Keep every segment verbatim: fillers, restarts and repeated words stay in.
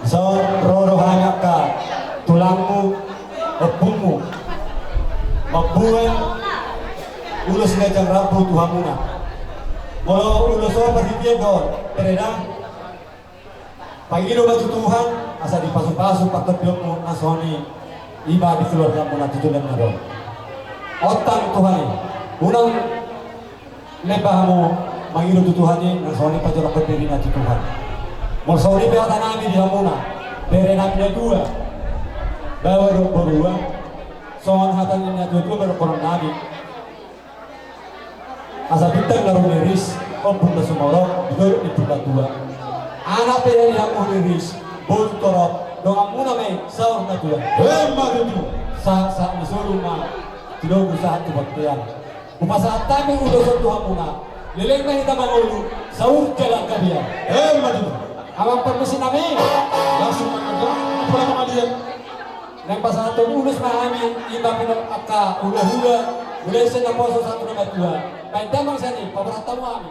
Songon ro do hami angka tulangmu, ompungmu, mamboan ulos na ganjang rambu tu hamuna. Molo ulos on parhitean do on, bere nang, pangido ma tu Tuhan asa dipasupasu partondimu na songon i, ima di keluargamu na tutu na ro. Ontang Tuhan i, unang lemba hamu mangido tu Tuhan i, na songon i pajolonghon dirina tu Tuhan. Molo songon i pe hata nami di hamuna, bere nami na dua, baoa dohot borua, songon hata ni na tuatua ma dohonon nami. Asa bintang na rumiris, ombun na sumorop di dolok ni Purbatua. Anak pe di hamu riris, boru torop, donganmuna ma i saur matua. Emma tutu. Sahat sahat ni solu ma, tu togu sahat tu bontean. Hupasahat hami ulos on tu hamuna, leleng ma hita mangolu, saur jala gabe an. Emma tutu. Amang parmisi nami. Langsung mangajar, apa nama dia? Naeng pasahathon ulos ma hami, ima pe angka hulahula, mulai sian naposo sahat tu na matua. Baen damang sian i, paborhat hamu hami.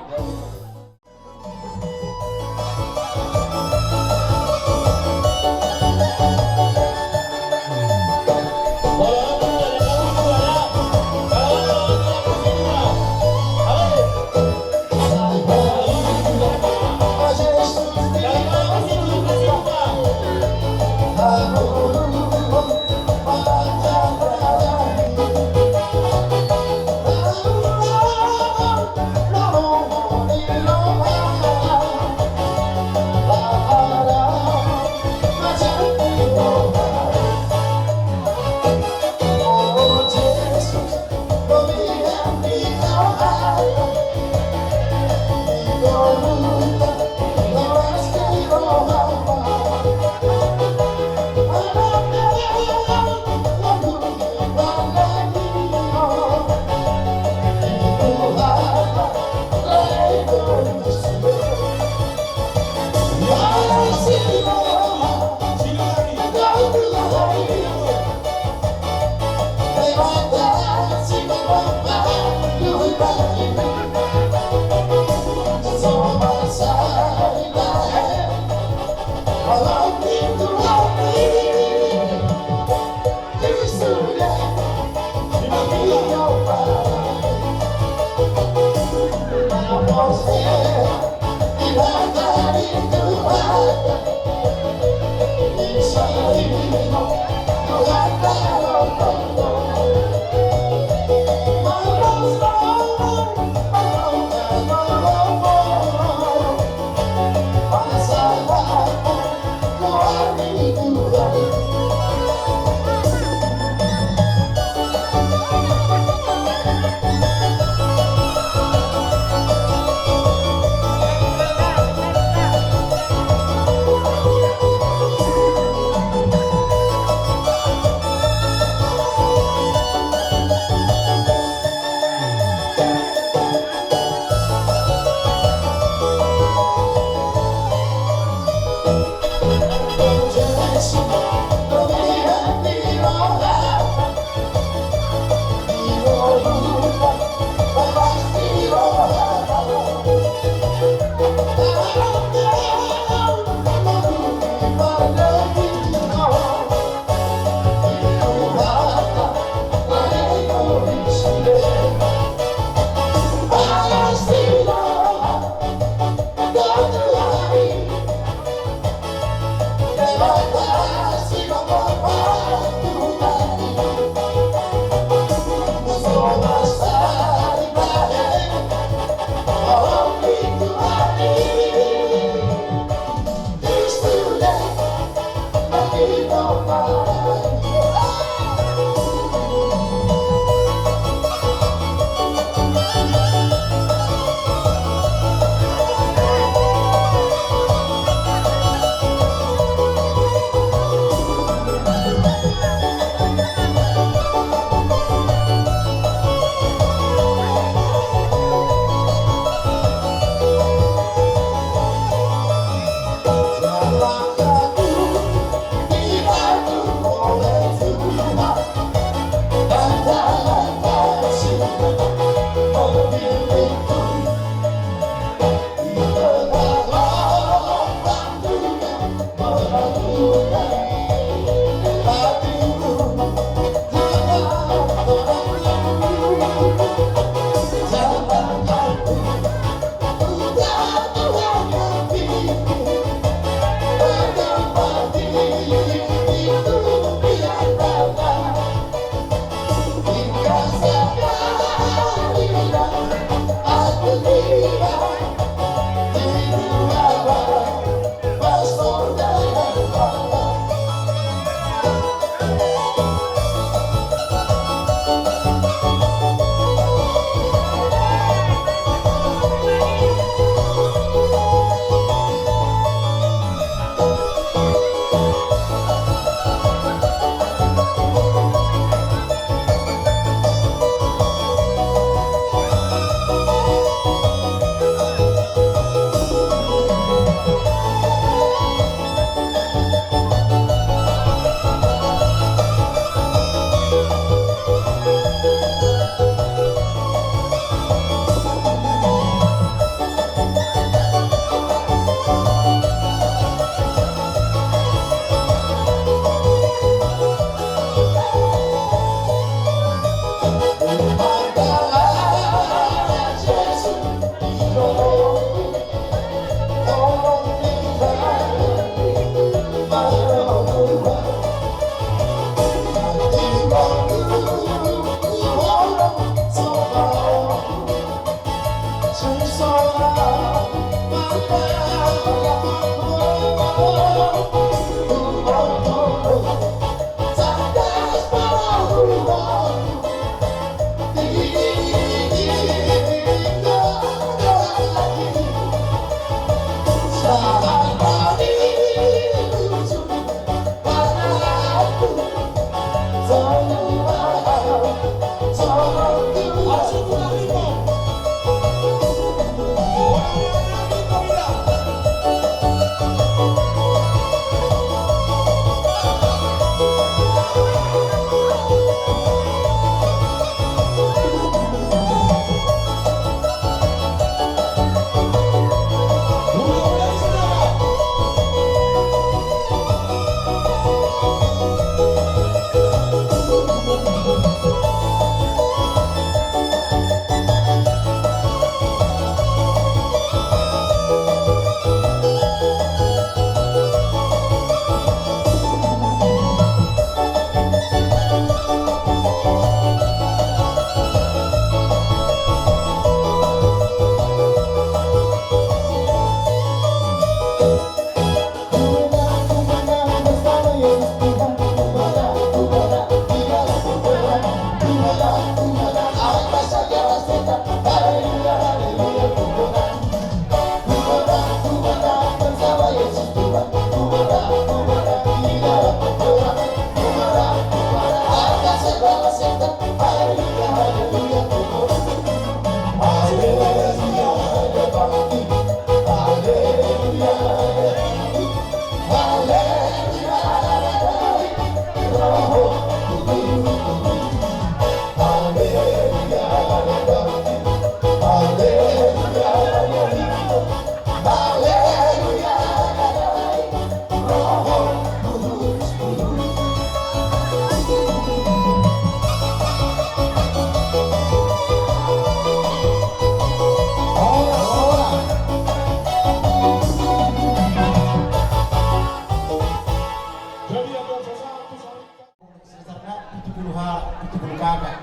Sasarna pitu pulu halak, pitu pulu kakak.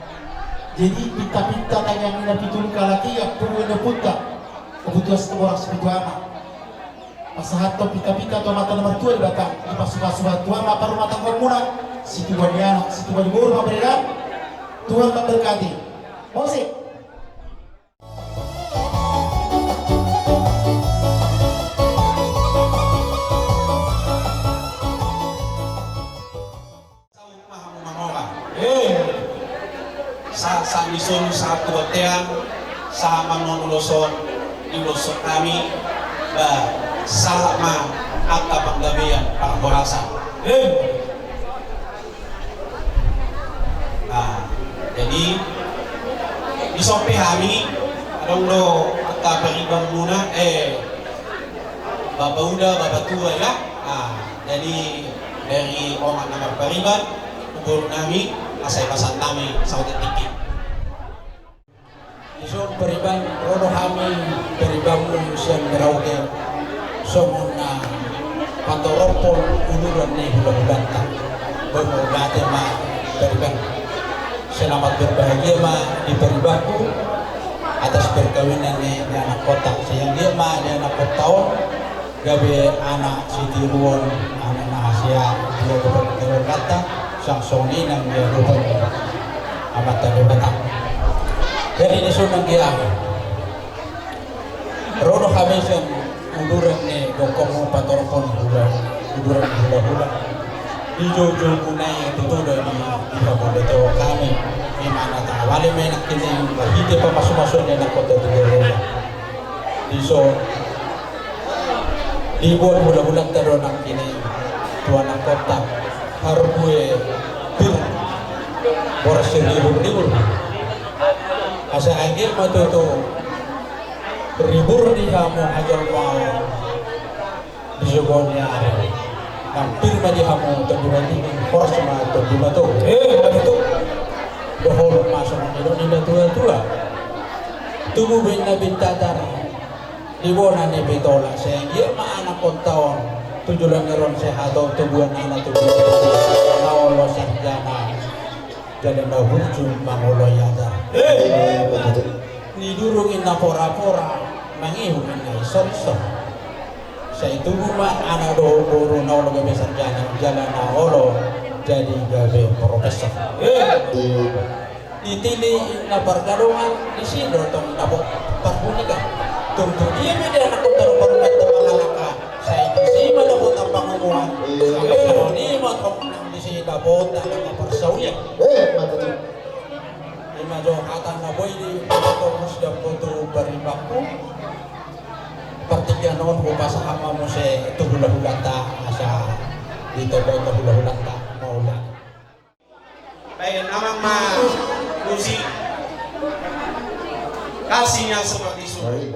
Jadi pinta-pinta tangiang ni na pitu pulu halak i, ampuru ni ompunta, ompu tuas tu boras pitu ama. Pasahathon pinta-pinta tu Amanta na martua Debata, dipasupasu ma Tuhan ma parumatanggaonmuna, situbuan ni anak, situbuan ni boru ma beredan. Tuhan memberkati. Musik. Sahat ma hamu mangora. Eh. Sahat, sahat ni solu, sahat tu bontean, sahat ma nuaeng ulos on, diuloshon hami, ba, sahat ma angka panggabean parhorasan. Eh. Nah, jadi, dison pe hami, adong do angka paribanmuna, eh, Bapa uda, bapa tua, ya. Nah, jadi dari omak na marpariban, tu boru nami, asa ipasahat hami saotik tingki. Dison pariban, ro do hami paribanmu sian Merauke, songon na patorophon uduran ni hulahulanta. Boi mauliate ma pariban. Selamat berbahagia ma di paribanku atas perkawinan ni, ni anakkonta. Sai anggiat ma di anakkonta on gabe anak sitiruon, anak na hasea di adopan ni hulahulanta, suang songon i nang di adopan ni Amanta Debata. Jadi dison anggiat ro do hami sian uduran ni gokhonmu patorophon hula, uduran ni hulahula. Di joujoumuna i tutu do di, di hamu do tio hami. Ima na taawali ma i nangkining marhite pamasumasuon ni anakkonta tu hulahula. Dison diboan hulahulanta do nangkining tu anakkonta parbue pir boras siribur-ribur. Asa anggiat ma tutu ribur di hamu hajolmaon di sogot ni ari. Nang pir ma di hamu Tondi Mandingin, horas ma Tondi Matogu. Eh, ima tutu. Dohonon ma songon nidok ni natua-tua. Tubu baen na bintatar di bona ni Bitola. Sai anggiat ma anakkonta on tu joloan ni ari on sehat, tubuan anak, tubuan na olo sarjana. Jala na burju mangoloi adat. Eh, ima tutu. Nidurung inna pora-pora, mangihut inna isor-isor. Sai tubu ma anak dohot boru na olo gabe sarjana, jala na olo jadi gabe profesor. Eh. Ditili inna pargadongan, disi do tong dapot parhunikan. Tung tu dia ma di anakkonta on parhunikan tu mangalangka. Muse tu hulahulanta, asa ditompa tu hulahulanta, mauliate. Baen amang ma musik. Kasihnya seperti sungai.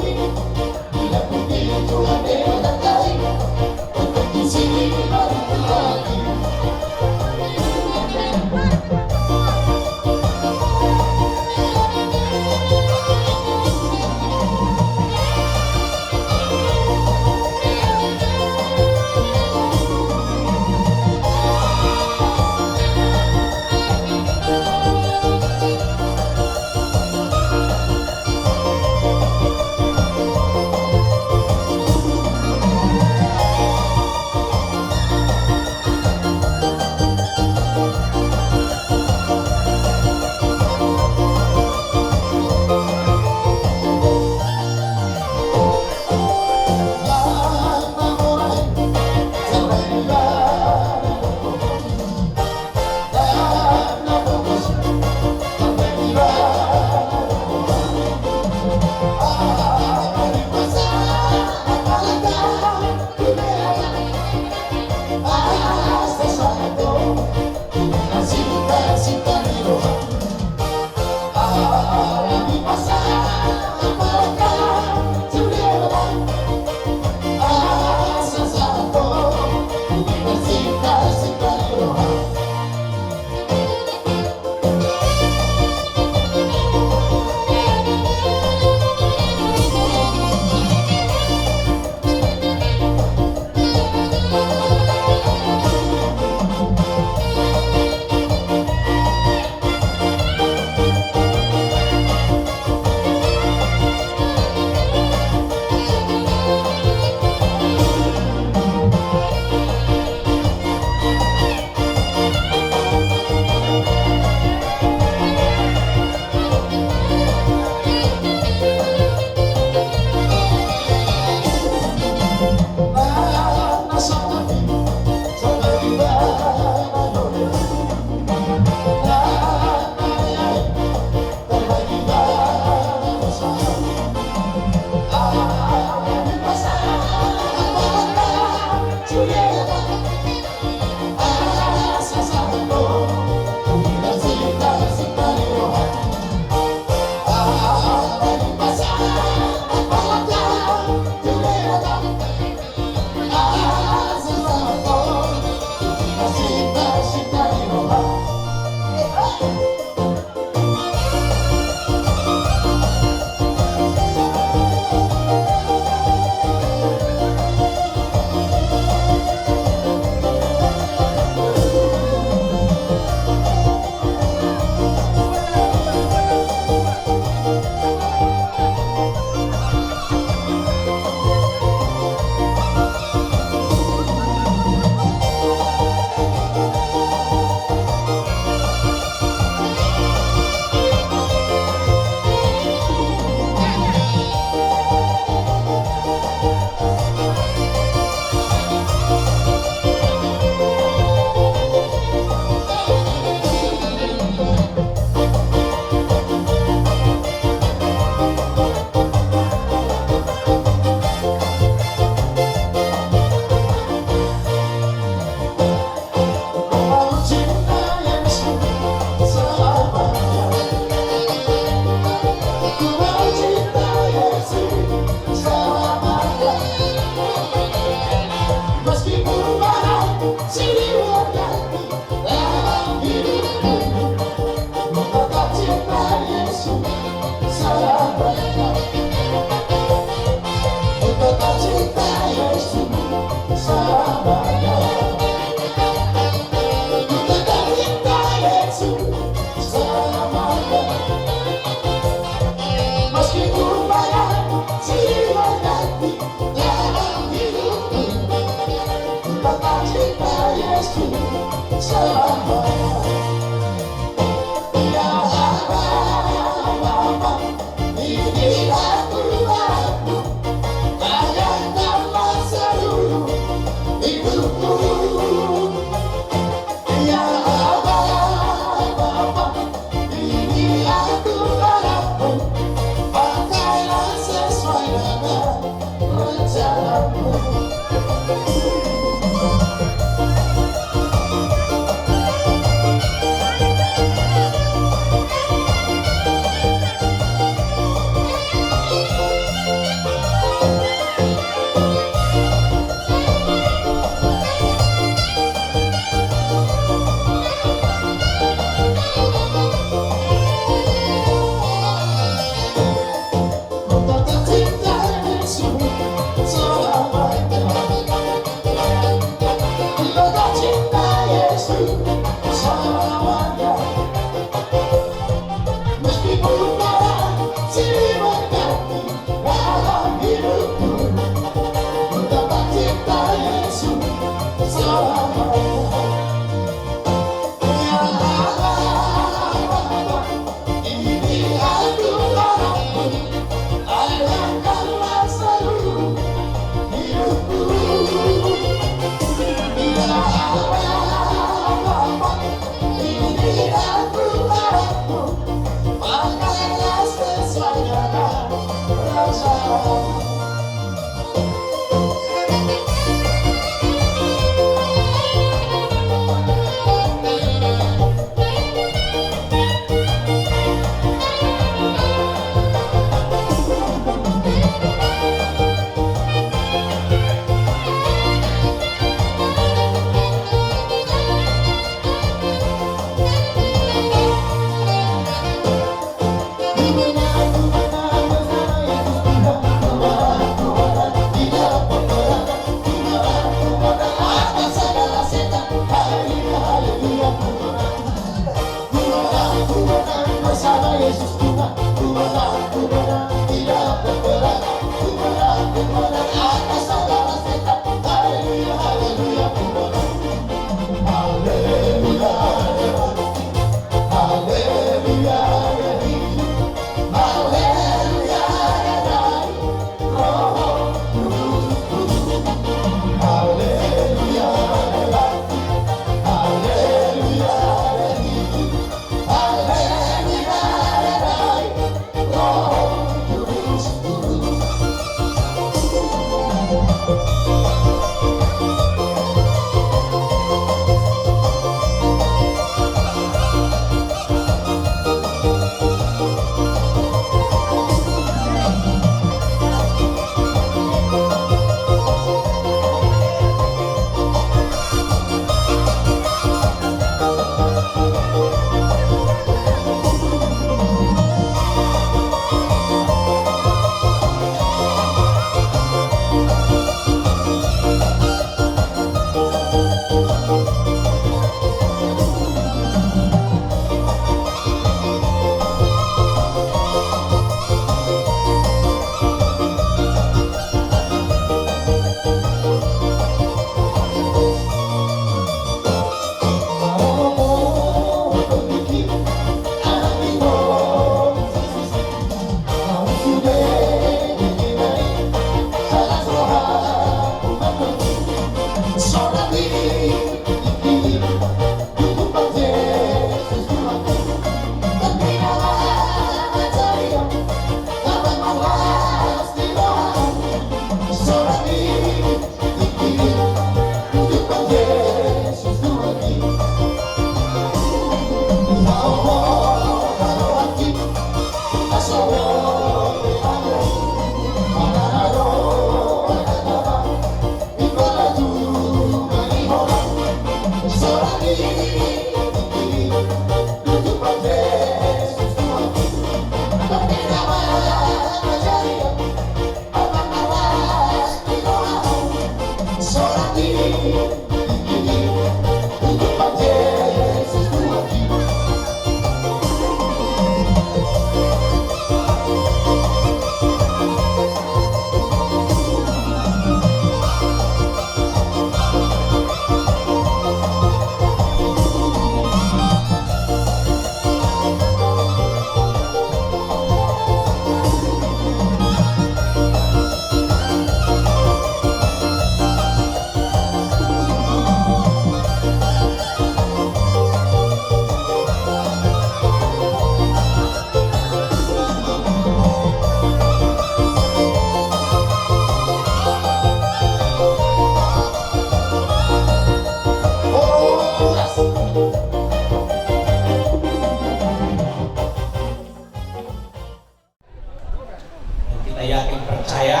Dan kita yakin percaya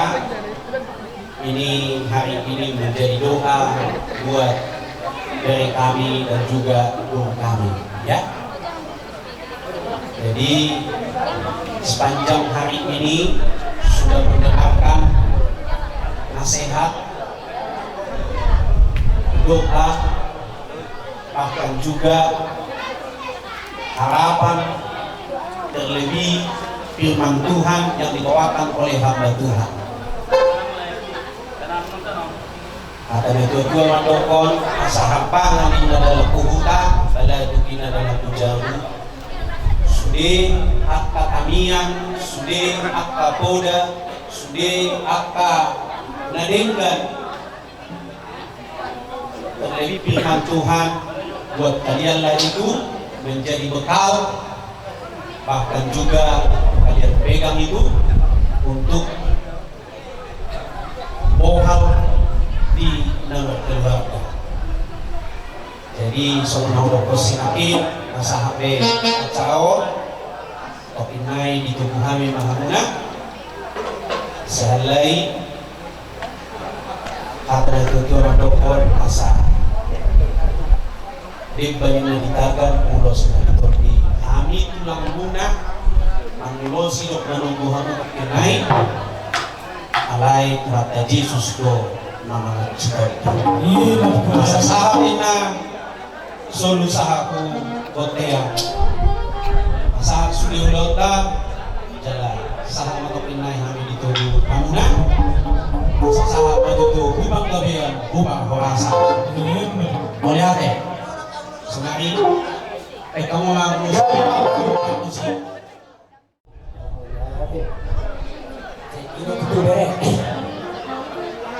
ini, hari ini menjadi doa buat dari kami dan juga guru kami, ya. Jadi sepanjang hari ini sudah mendengarkan nasihat, doa, bahkan juga harapan, terlebih firman Tuhan yang dibawakan oleh hamba Tuhan. Hata ni natuatua mandok on, asa hampangan ninna dalan tu huta, balatuk ninna dalan tu jabu. Sude angka tangiang, sude angka poda, sude angka na denggan, terlebih firman Tuhan buat kalianlah itu menjadi bekal, bahkan juga kalian pegang itu untuk bohal di nomor keluarga. Jadi songon na hudok sinapit, na sahat be acara on, topinai ditubu hami ma hamuna. Sahali hata ni natuatua mandok on, asa demban na di tagan, ulos na di tondi. Hami tulangmuna mangulosi dohot manunggu hamu topinai. Alai Tuhanta Jesus do na mangulosi tondi. Asa sahat ninna solu sahat tu bontean. Sahat sude ulaonta, jala sahat ma topinai hami ditubu hamuna. Asa sahat ma tutu tu panggabean, tu parhorasan. Mauliate. Saonari, eh, hamu ma musik. Ini tutu bere.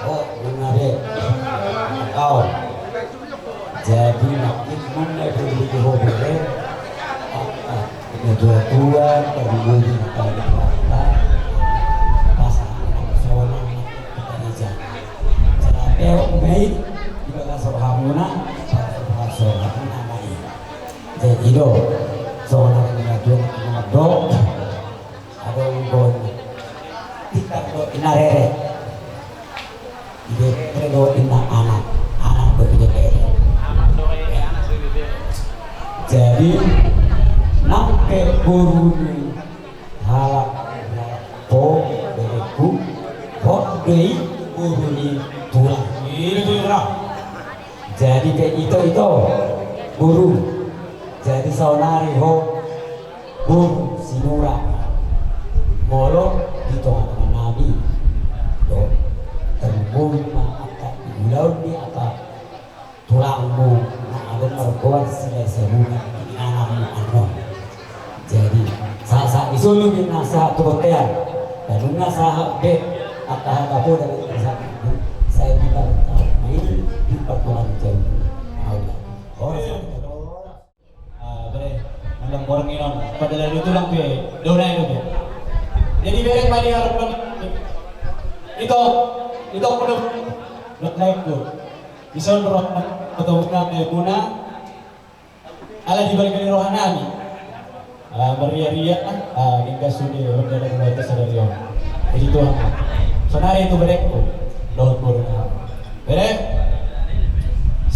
Oh, guna be. Kau. Jadi makin mana bere di ho bere. Ini dua dua terjadi apa? Pas soalnya kita aja. Jadi main di bagasan hamuna, pas soalnya main. Jadi do, songon na nidok ni natuatua, adong do, tingkat do ina rere. Ide rere do ina anak, anak do ide rere. Jadi nang pe boru ni halak, ho berengku, ho do i boru ni tulang. Ina tulang. Jadi pe ito, ito boru. Jadi saonari ho boru Sinura. Molo di tongatonganami do tarlumobi ma angka di ulaon ni angka tulangmu na adong margoar Silahisabungan, inananmu annon. Jadi sahat-sahat ni solu ninna sahat tu bontean. Nunga sahat be angka hata poda dari sahat. Saya minta main di pertemuan jauh. Aula. Horas. Ah, bere, andang borngin on. Padahal itu lang pe, dona itu pe. Jadi bere, padi harap ito, ito kudu, dok naik tu. Ison roh, atau bukan naik guna. Ala di balik ni rohanami. Ah, meriah-riah, ah, hingga sude, hingga lagi lagi sadari on. Jadi Tuhan. Saonari tu berengku. Dohot boru na. Bere.